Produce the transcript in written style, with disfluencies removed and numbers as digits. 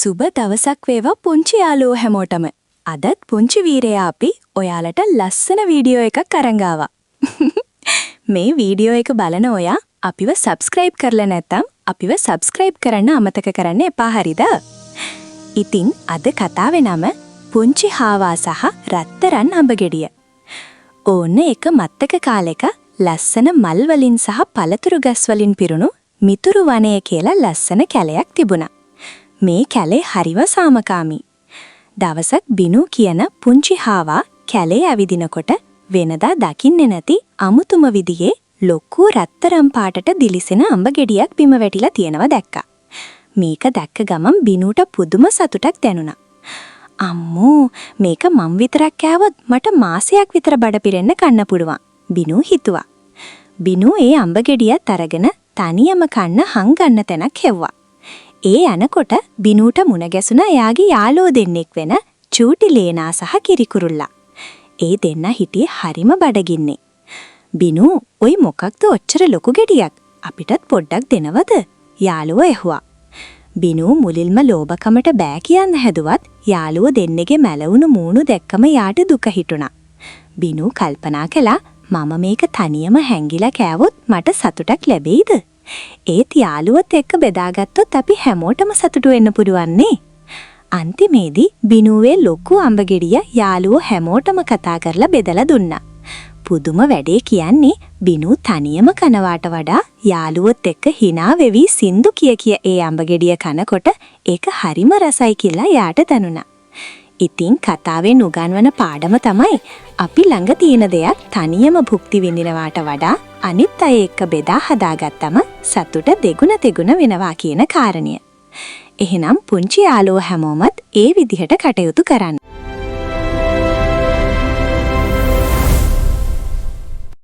සුබ දවසක් වේවා පුංචි යාළුවෝ හැමෝටම. අදත් පුංචි වීරයා අපි ඔයාලට ලස්සන වීඩියෝ එකක් අරන් ආවා. මේ වීඩියෝ එක බලන ඔයා අපිව සබ්ස්ක්‍රයිබ් කරලා නැත්නම් අපිව සබ්ස්ක්‍රයිබ් කරන්න අමතක කරන්න එපා, හරිද? ඉතින් අද කතාවේ නම පුංචි හාවා සහ රත්තරන් අඹ ගෙඩිය. ඕන්න එක මත්තක කාලෙක ලස්සන මල් වලින් සහ පළතුරු ගස් වලින් පිරුණු මිතුරු වනය කියලා ලස්සන කැලයක් තිබුණා. මේ කැලේ හරිම සාමකාමී. දවසක් බිනු කියන පුංචි හාවා කැලේ ඇවිදිනකොට වෙනදා දකින්නේ නැති අමුතුම විදිහේ ලොකු රත්තරන් පාටට දිලිසෙන අඹ ගෙඩියක් බිම වැටිලා තියෙනවා දැක්කා. මේක දැක්ක ගමන් බිනුට පුදුම සතුටක් දැනුණා. "අම්මෝ, මේක මං විතරක් කෑවොත් මට මාසයක් විතර බඩ පිරෙන්න කන්න පුළුවන්," බිනු හිතුවා. බිනු ඒ අඹ ගෙඩියත් අරගෙන තනියම කන්න හංගන්න තැනක් හෙව්වා. ඒ යනකොට බිනූට මුණ ගැසුණා එයාගේ යාළුවෝ දෙන්නෙක් වෙන චූටි ලේනා සහ කිරිකුරුල්ලා. ඒ දෙන්න හිටියේ හරිම බඩගින්නේ. "බිනු, ඔයි මොකක්ද ඔච්චර ලොකු ගෙඩියක්? අපිටත් පොඩ්ඩක් දෙනවද?" යාළුවෝ ඇහුවා. බිනු මුලින්ම ලෝභකමට බෑ කියන්න හැදුවත් යාළුවෝ දෙන්නෙගේ මැලවුණු මූණු දැක්කම යාට දුක හිතුණා. බිනු කල්පනා කළා, මම මේක තනියම හැංගිලා කෑවොත් මට සතුටක් ලැබෙයිද? ඒත් යාළුවොත් එක්ක බෙදාගත්තොත් අපි හැමෝටම සතුටු වෙන්න පුළුවන් නේ. අන්තිමේදී බිනුවේ ලොකු අඹ ගෙඩිය යාළුවෝ හැමෝටම කතා කරලා බෙදලා දුන්නා. පුදුම වැඩේ කියන්නේ බිනු තනියම කනවාට වඩා යාළුවොත් එක්ක හිනා වෙවි සින්දු කිය කිය ඒ අඹ ගෙඩිය කනකොට ඒක හරිම රසයි කියලා යාට දැනුණා. ඉතින් කතාවෙන් උගන්වන පාඩම තමයි අපි ළඟ තියෙන දෙයක් තනියම භුක්ති විඳිනවාට වඩා අනිත් අය එක්ක බෙදා හදාගත්තම සතුට දෙගුණ තෙගුණ වෙනවා කියන කාරණය. එහෙනම් පුංචි යාළුවෝ හැමෝමත් ඒ විදිහට කටයුතු කරන්න.